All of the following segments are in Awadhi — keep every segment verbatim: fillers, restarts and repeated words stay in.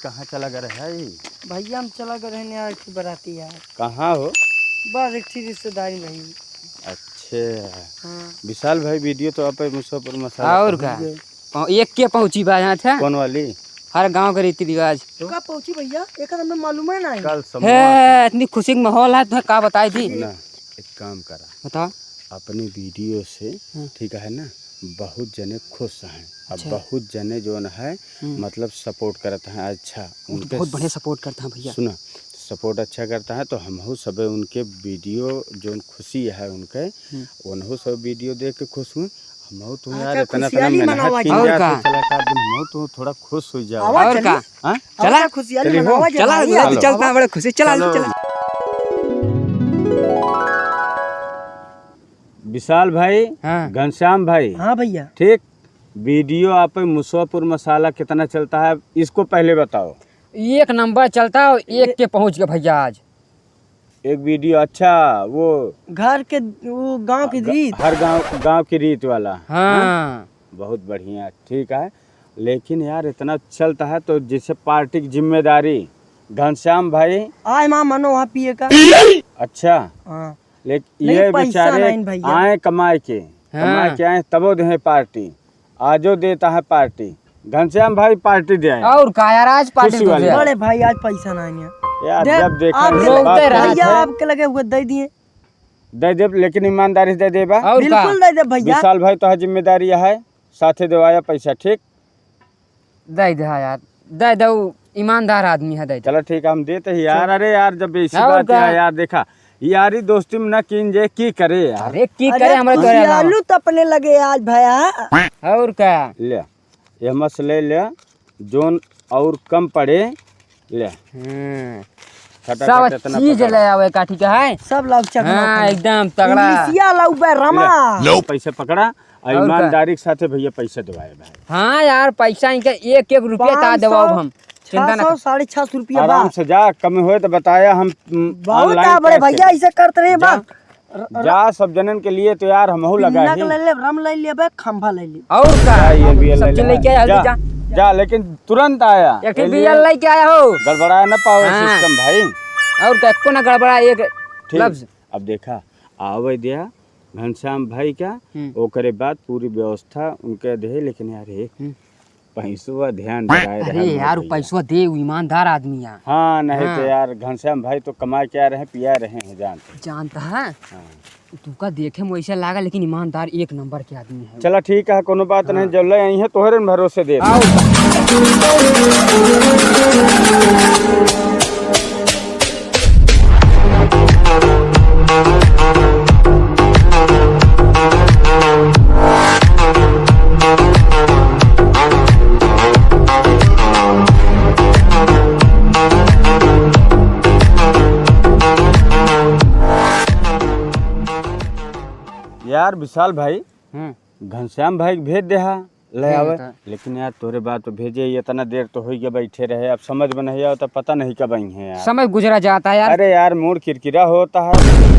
कहाँ चला गए रहे है? भैया, हम चला गए रहने यार, एक ठे बराती यार। कहाँ हो? बस एक ठे रिश्तेदारी भाई। अच्छा। हाँ। विशाल भाई, वीडियो तो आप मुसहपुर मसाला और पहुँच का? गए। पहुँ-, एक के पहुँची बा यहाँ था। कौन वाली? हर गाँव के रीति रिवाज। का पहुँची भैया? एक हमें मालूम है ना। कल है, इतनी खुशी का माहौल है, तुम्हें का बताई दी? ना, एक काम करा। बताओ। अपने वीडियो से, हाँ। ठीक है ना, बहुत जने खुश हैं। अब अच्छा। बहुत जने जौन है, हम्म। मतलब, सपोर्ट करत हैं। अच्छा, वो तो उनके बहुत बढ़िया स-, सपोर्ट करता है भैया। सुना, सपोर्ट अच्छा करता है, तो हमहू सबे उनके वीडियो, जौन खुशी है उनके, हम्म। उनहू सब वीडियो देख के खुश हुए। हमहू तो यार, अच्छा, इतना, इतना खुशियाली मेहनत मनावा की जाए। और का? चला का दिन हमहू तो थोड़ा खुश हो जाओ। आवा और चली। का? हाँ? चला। चला, खुशियाली चलिए, मनावा हो। जाए चला, भाई, चला, आज। चलता है, बड़ा खुशी। चला, चलो। चला। विशाल भाई, हाँ। घनश्याम भाई। हाँ भैया। ठीक, वीडियो आप मुसहपुर मसाला कितना चलता है, इसको पहले बताओ। एक नंबर चलता है, एक ए- के पहुँच गया भैया आज। एक वीडियो अच्छा, वो घर के, वो गाँव की ग-, रीत। हर गाँव, गाँव की रीत वाला। हाँ। हाँ? बहुत बढ़िया, ठीक है। लेकिन यार, इतना चलता है तो जैसे पार्टी की जिम्मेदारी, घनश्याम भाई। आए माँ मनो वहाँ पिए का। अच्छा। हाँ। लेकिन नहीं, ये पैसा बेचारे नहीं भैया। आए कमाए के, हाँ। कमाए के आए तबो दे पार्टी। आजो देता है पार्टी। घनश्याम भाई पार्टी दे आए। और का यार, आज पार्टी खुशी तो वाली दे। बात। बड़े भाई, आज पैसा नहीं है। यार, दे, जब देखा आपके रे लगे, बाप रे। भैया, आपके लगे हुए दे दिए। दे देब, लेकिन ईमानदारी से दे देबा। और का? बिल्कुल दे देब भैया। विशाल भाई, तोहार जिम्मेदारी है, साथे देवाया पैसा, ठीक? दे दे, हाँ यार, दे दे, ऊ ईमानदार आदमी है, दे दे। चलो ठीक है, हम देते ही यार। चल। अरे यार, जब ऐसी और बात का? है यार, देखा, यारी दोस्ती में ना कीन जे, की करे यार? अरे की अरे करे, हमरे तोरे अलावा। खुशियालू तो अपने लगे आज भया। और का? ले, ये मस ले ले, जोन और कम पड़े, ले। हम्म। खटाखट सब इतना चीज पकड़ा। ले आवे का, ठीक है? सब लाउ चकना हाँ, पकड़ा। एकदम तगड़ा। पुलिसिया लाउ बे रमा। ले, पैसे पकड़ा, और और का? ईमानदारी के साथे भैया पैसे देवाए भाई। हाँ यार, पैसा इनके एक एक रुपया ता पाँच सौ, देवाओ हम। चिंता ना छह सौ, कर। साढ़े छह सौ रुपया आराम बा। से जा, कमी होए तो बताया हम, उम, बहुत online आ बड़े cash भैया, दे। ऐसे करते रहे जा। बा। र-, र-, जा, सब जनन के लिए तो यार हमहू लगा पिन्ना ही। के ले ले, रम ले लेबे, खंभा ले ले। और का? जा, ये बियर सब ले चीज ले। लेके आया, जा, जा। जा, लेकिन तुरंत आया। एक ठे ये बियर लिए लेके आया हो। गड़बड़ाया ना पावे हाँ। System भाई। और का, एको ना गड़बड़ा एक ठीक। लफ्ज। अब देखा, आवे दिया घनश्याम भाई का, हम्म। ओकरे बाद पूरी व्यवस्था उनके दे, लेकिन यार एक हम्म। पैसवा ध्यान लगाए अरे रहे यार, उ भैया। पैसवा दे, उ ईमानदार आदमी है। हाँ, नहीं तो हाँ। यार, घनश्याम भाई तो कमा के आ रहे हैं, पिया रहे हैं, जानते हैं। जानता है? हाँ। तुका देखे में वैसे लागा, लेकिन ईमानदार एक नंबर के आदमी है। चला ठीक है, कोनो बात हाँ। नहीं, जब ले आई है, तोहरे न भरोसे दे। आओ। यार विशाल भाई, हम्म। घनश्याम भाई के भेज दे हा, ले ठीक आवे। है। लेकिन यार तोरे बात तो भेजे ही, इतना देर तो होई गया बैठे रहे, अब समझ में नहीं आवता, पता नहीं कब आई हैं यार। समय गुजरा जाता है यार। अरे यार मूड किरकिरा होता है।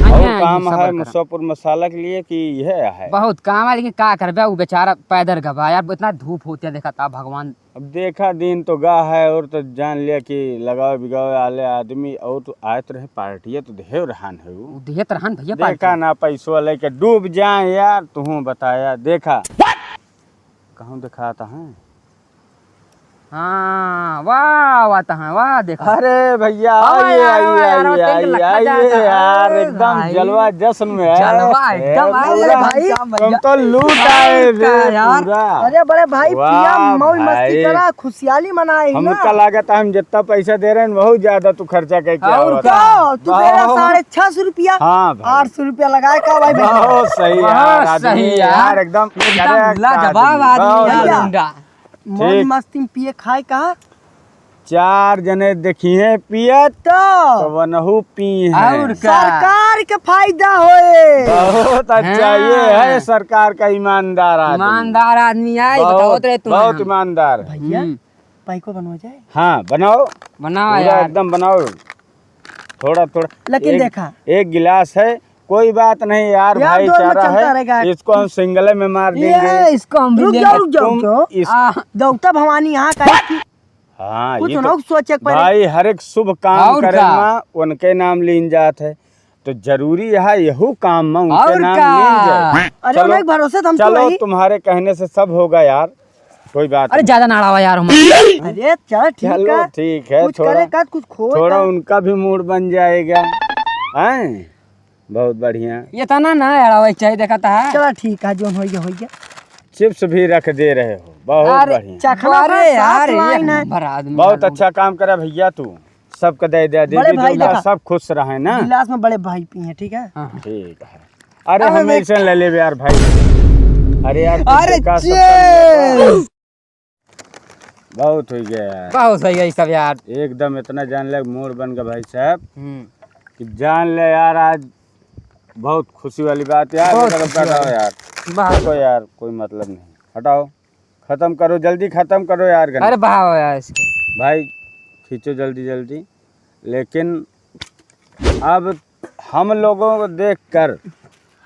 हाँ, और हाँ, काम ये सबर है करा। मुसहपुर मसाला के लिए कि यह है। बहुत काम है, लेकिन का करबे, वो बेचारा पैदल गवा यार, इतना धूप होती है, देखा था भगवान। अब देखा दिन तो गा है, और तो जान लिया कि लगावे बिगावे आले आदमी, और तो आयत रहे पार्टिया तो देव रहन है वो। वो देत रहन भैया देखा पार्टी। ना पैसवा लेके डूब जाए यार, तुहूँ बताया, देखा। कहूँ दिखाता है। हाँ, वाह, वाह, तहाँ, वाह, देखा। अरे भैया, आवा आइए, यार, आइए, आवा यार, आइए, आवा, आइए, तनिक लखा आइए जाता। यार, अरे एकदम भाई। जलवा जश्न में है। जलवा एकदम ए, आए पूरा भाई। हम तो लूट आए अरे बे, का यार? पूरा। अरे बड़े भाई, वाह पिया, मौज मस्ती भाई। करा, खुशियाली मनाए ही ना। हमका लागत है, हम जितना पैसा दे रहे हैं, बहुत ज्यादा तू खर्चा करके और आवत का? है। तू दे रहा बहुत। साढ़े छह सौ रुपया, हाँ भाई। आठ सौ रुपया लगाए का भाई? बहुत सही यार, बहुत आदमी सही यार। यार, एकदम एकदम करेक्ट लाजवाब आदमी। आदमी बहुत यार, बढ़िया। लौंडा। मौज ठीक। मस्ती में पिए खाए का? चार जने देखिए पियत, तो, तो वनहु पी हैं। और का? सरकार के फायदा होए। बहुत अच्छा, हाँ। ये है सरकार का ईमानदार आदमी। ईमानदार आदमी है, बहुत, बताओ तो रे तुम। बहुत ईमानदार। भैया, हम्म। पाइको बनवा जाए? हाँ, बनाओ। बनाओ पूरा यार। एकदम बनाओ। थोड़ा, थोड़ा। लेकिन एक, देखा। एक गिलास है, कोई बात नहीं यार, यार, दोस्त में भाईचारा चलता है, रहेगा। इसको हम सिंगल में मार ये देंगे। इसको हम भी रुक लेंगे। जाओ, रुक जाओ, तुम रुक जाओ। इस आ, देवता भवानी यहाँ का है कि हाँ, कुछ ये ना तो सोचे के पड़े। भाई, हर एक शुभ काम और करे का? मा उनके नाम लीन जात है, तो जरूरी है यहू काम मा उनके और नाम का? लीन जाए। अरे, चलो, उनके भरोसे तो हम तो चलो, वही तुम्हारे कहने से सब होगा यार, कोई बात अरे, नहीं। ज्यादा ना अड़ावा यार हम। अरे, चल, ठीक चलो, है। ठीक है, कुछ थोड़ा, करे का, कुछ खोए थोड़ा का। उनका भी मूड बन जाएगा, हैं? बहुत बढ़िया। ये तना ना अड़ावे के चाहिए, देखा था। चला ठीक है, जोन होइगा, होइगा। चिप्स भी रख दे रहे हो, बहुत अरे, बढ़िया। चखना अरे का साथ यार, ये लाइन है। नंबर आदमी बहुत यार। अच्छा काम करा भैया तू, सबके दे दे, बड़े दीदी भाई दूल्हा देखा। सब खुश रहे ना। गिलास में बड़े भाई पी हैं, ठीक है? हाँ, हाँ। ठीक है। अरे अरे हम देख। ऐसे ले लेबे यार भाई। अरे यार, अरे तुझे का सब cheers। बहुत हो गया यार। बहुत हो गया ये सब यार। एकदम इतना जान ले मूड बन गया भाई साहब हम्म। कि जान ले यार, आज बहुत खुशी वाली बात यार। बहुत मतलब खुशी बताओ वाली। यार। बात। देखो यार, कोई मतलब नहीं, हटाओ, खत्म करो, जल्दी खत्म करो यार गन। अरे बहाओ यार इसको। भाई खींचो जल्दी जल्दी, लेकिन अब हम लोगों को देख कर,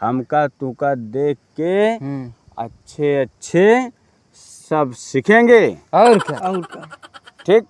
हमका तुका देख के हम्म। अच्छे अच्छे सब सीखेंगे। और क्या? और क्या? ठीक,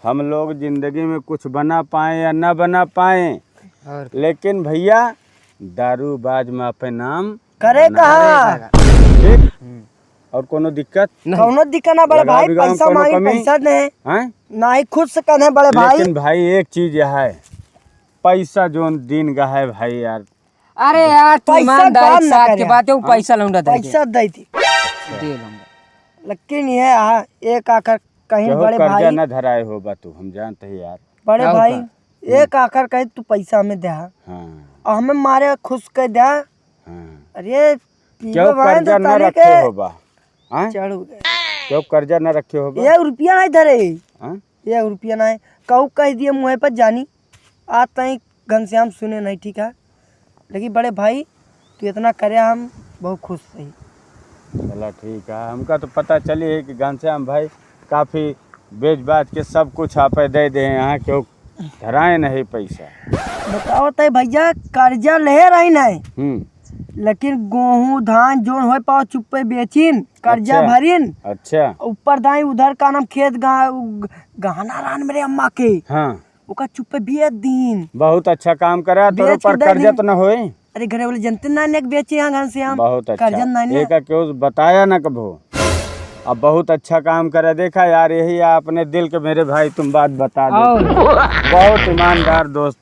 हम लोग जिंदगी में कुछ बना पाए या ना बना पाए, और क्या? लेकिन भैया, दारूबाज में आपे नाम करे बना कहा? ठीक? हम्म। और कोनो दिक्कत? नहीं। कौनो दिक्कत ना बड़े लगाओ भाई, बिगाओ पैसा कोनो मांगी, कमी? पैसा नहीं। हैं? नहीं, खुद से कहने बड़े भाई। लेकिन भाई, एक चीज यह है, पैसा जोन दिन का है भाई यार, अरे यार, तू पैसा ईमानदारी के साथ के बात है, वो हाँ। पैसा लौंडा दे दे। पैसा दे दी। दे लौंडा। लेकिन ये आ, एक आखर कहीं केहू बड़े कर्जा भाई ना धराए हो बा तू, हम जानते हैं यार। बड़े क्या भाई, होता? एक आखर कहीं तू पैसा हमें दे। हाँ। और हमें मारे खुश कर दे। हाँ। अरे, पीबे केहू भाई कर्जा तो ना ताली रखे के हो बा। हाँ? चढ़ गए। केहू कर्जा ना रखे हो बा। एक रुपया नहीं धरे। हाँ? एक रुपया नहीं। कहू कह दिए मुँह पर जानी। आज तई घनश्याम सुने नहीं, ठीक है, लेकिन बड़े भाई, तू इतना करे, हम बहुत खुश रही। चला ठीक है, हमका तो पता चली है कि घनश्याम भाई काफी बेच बाच के सब कुछ आपे दे दे, यहाँ केहू धराए नहीं पैसा। बताओ तय भैया, कर्जा ले रही नहीं, हम्म। लेकिन गोहूँ धान जोन होए पाओ चुप्पे बेचिन, कर्जा अच्छा। भरिन। अच्छा। ऊपर दाई उधर का नाम खेत गा-, गहना रान मेरे अम्मा के। हाँ। ओका चुप्पे बेच दीन। बहुत अच्छा काम करा, तोरो बेच के पर दे कर्जा दीन। तो न होई। अरे घरे वाले जनते ना नेक बेचे यहाँ घनश्याम। बहुत अच्छा। कर्जा ना ने। एका केहू बताया ना कभो। अब बहुत अच्छा काम करा, देखा यार, यही है अपने दिल के मेरे भाई, तुम बात बता दे। और? बहुत ईमानदार दोस्त,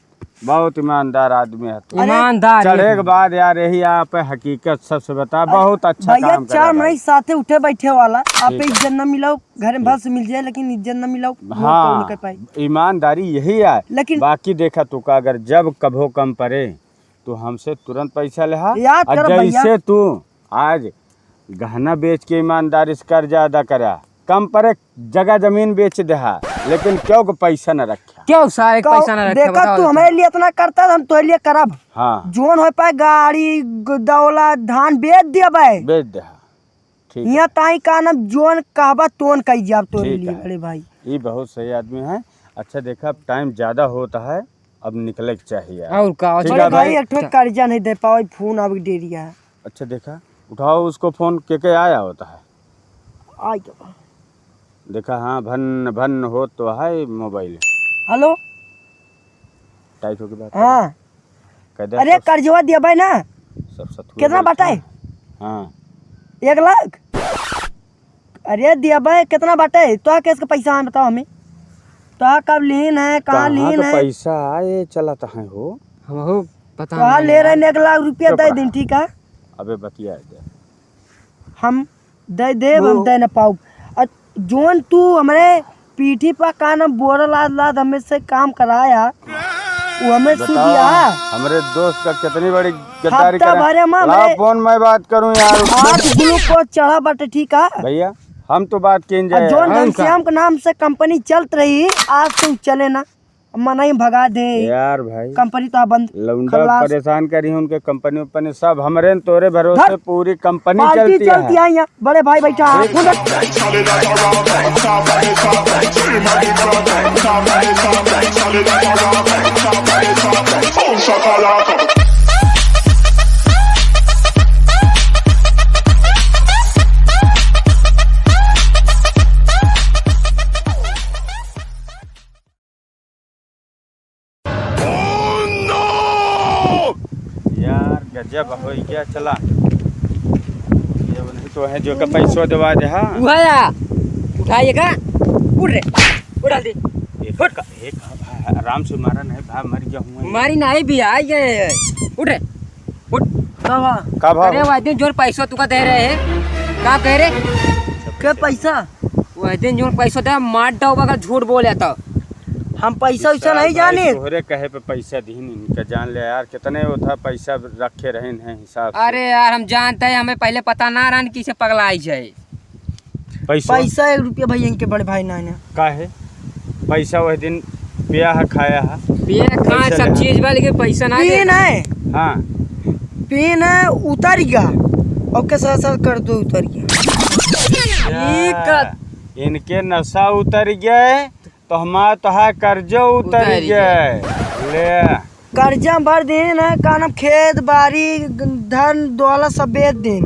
बहुत ईमानदार आदमी है तू। अरे ईमानदार चढ़े एक के बाद यार, यही आप हकीकत सबसे बता, अरे बहुत अच्छा भैया, काम करा चार भाई। महीने साथे उठे बैठे वाला, आप ठीक है। इज्जत ना मिलाओ, घर में ठीक। भर से मिल जाए, लेकिन इज्जत ना मिलाओ, मुंह हाँ, तो न कर पाई। ईमानदारी यही है। लेकिन बाकी देखा तू का, अगर जब कभो कम पड़े, तो हमसे तुरंत पैसा लेहा। याद और कर भैया। जैसे तू आज गहना बेच के ईमानदारी से कर्जा अदा करा, कम पड़े जगह जमीन बेच देहा, लेकिन केहू के पैसा न रखा। केहू सारे के कहू, पैसा न रखे, देखा बताओ तू तो। हमारे लिए इतना करता है, हम तोरे लिए करब। हाँ। जोन हो पाए गाड़ी, ग-, दौलत, धान बेच देबे। बेच देहा। ठीक है। यहाँ ताई का नाम जोन कहबा तोन कही जाब तोरे ठीक लिए, है। बड़े भाई। ये बहुत सही आदमी है। अच्छा देखा, अब टाइम ज्यादा होता है, अब निकले के चाहिए। और का? ठीक बड़े है भाई, भाई। एक ठो कर्जा नहीं दे पावे, फोन आवे के देरी है। अच्छा देखा, उठाओ उसको फोन, के के आया होता है। आई तो। देखा, हाँ, भन्न भन्न होत तो है मोबाइल। हेलो। टाइट होके बात हाँ। कह दे अरे, सब। कर्जवा दिया भाई ना। सब सतुए कितना बैठा बाटे? है। हाँ। एक लाख? अरे, दिया भाई, कितना बाटे? तो केस के पैसा है, बताओ हमें। तो कब लीन है, कहाँ कहाँ लीन तो है? पैसा आए चलत है हो? हमहू पता तो नहीं ले यार। रहे हैं, एक लाख रुपया चुप दे रहा। दिन, ठीक है? अबे बतिया दे। हम दे देब, हम वो दे न पाउब। अ, जोन तू हमरे पीठी पर का न बोरा लाद लाद हमें से काम कराया, वो हमें सु बताओ, दिया। हमरे दोस्त का कितनी बड़ी गद्दारी हफ्ता करे। भरे में लाओ हमरे फोन, मैं बात करूं यार। आठ ग्लूकोज चढ़ा बाटे, ठीक है? भैया, हम तो बात कीन अ, जाए। जोन हम का? घनश्याम के नाम से कंपनी चलत रही, आज से उ चले ना। अम्मा नहीं भगा दे। यार भाई, कंपनी तो बंद। लौंडा खल्लास। परेशान करी उनके कंपनी उम्पनी सब। हमरे न तोरे भरोसे धत। पूरी कंपनी पार्टी चलती है। चलती है यहाँ। बड़े भाई बैठा। ठीक। जब हो गया, चला। ये नहीं तो है जो का पैसो देवा दे, हाँ। उठाया, उठाइएगा, उठ रे, उठा दे। एक, उठ। एक, आराम से मारा नहीं, भा मर गया हूँ। मारी नहीं भी आई है, उठ रे, उठ। का भा? का भा? अरे, वह दिन जोन पैसो तुका दे रहे हैं, का कह रहे? के पैसा? वह दिन जोन पैसो दे, मार डाउबा का झूठ बोले तो। हम पैसा वैसा नहीं जाने। तोहरे कहे पे पैसा दीन इनका, जान ले यार, कितने वो था पैसा रखे रहे हैं हिसाब से। अरे यार, हम जानते हैं, हमें पहले पता ना रहन कि इसे पगलाई जाए। पैसा? पैसा एक रुपया भैया इनके बड़े भाई ना है। का है? पैसा वह दिन पिया है, खाया है। पिए खाए पैसा सब लेना। चीज बा, लेकिन पैसा ना दे। पेन है। हाँ। पेन है, उतर गया। ओके, साथ साथ कर दो, उतर गया। ये कर। इनके नशा उतर गया है, तो हमार तोहार कर्जो उतर उतर गया। गया। ले। कर्जा भर दिन है, का नाम, खेत बारी, धन दौलत सब बेच दिन,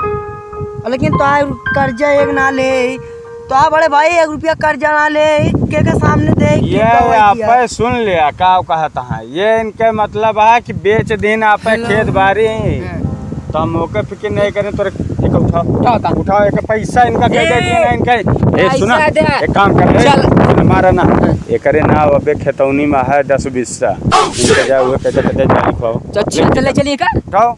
लेकिन तोहार कर्जा एक ना ले। तो आ बड़े भाई, एक रुपया कर्जा ना ले, के के सामने दे, के ये गवाही दिया। आपे सुन लिया, का कहत हैं? ये इनके मतलब है कि बेच दिन आपे हेलो। खेत बारी। हाँ। तो हम ओके फिक्र नहीं करें, तोरे एक उठाओ। उठाओ ता। उठाओ, एक पैसा इनका कह दे ए, कि ना इनका। ए, सुना, पैसा दे। एक काम कर ले, चल। सुन, मारा ना। हाँ। एकरे ना, अबे खेतौनी में है दस बीस सा। इनका जा, उहे कहते, कहते जाली पाओ। चल, चल, चल, चलिए का? उठाओ।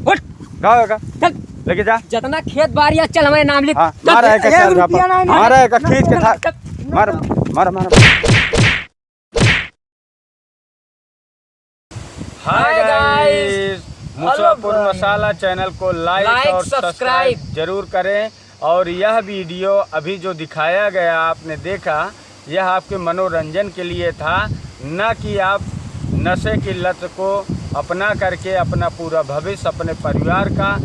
उठ। उठाओ एका। चल। लेके जा। जितना खेत बारी है, चल, हमारे नाम लिख। हाँ, चल। मारा एका, एक चार रुपया झापा। ना, ना, मारा एका, ना, खींच के ना, था। ना, मार, ना। मार, मार, मार। Hi Hi guys, guys, मुसलापुर hello guys। मसाला channel को like like, और subscribe। Subscribe जरूर करें। और यह video अभी जो दिखाया गया, आपने देखा, यह आपके मनोरंजन के लिए था, न कि आप नशे की लत को अपना करके अपना पूरा भविष्य, अपने परिवार का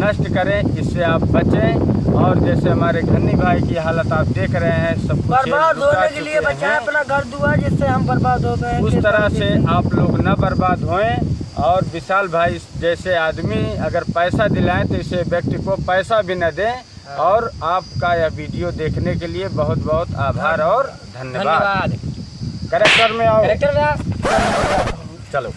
नष्ट करें। इससे आप बचें। और जैसे हमारे घन्नी भाई की हालत आप देख रहे हैं, सब कुछ बर्बाद होने के लिए बचाएं अपना घर दुआर, जिससे हम बर्बाद हो गए हैं। उस तरह से आप लोग न बर्बाद होएं। और विशाल भाई जैसे आदमी अगर पैसा दिलाएं तो इसे व्यक्ति को पैसा भी न दें। हाँ। और आपका यह video देखने के लिए बहुत बहुत आभार और धन्यवाद। धन्यवाद। Character में आओ। Character में आ। चलो।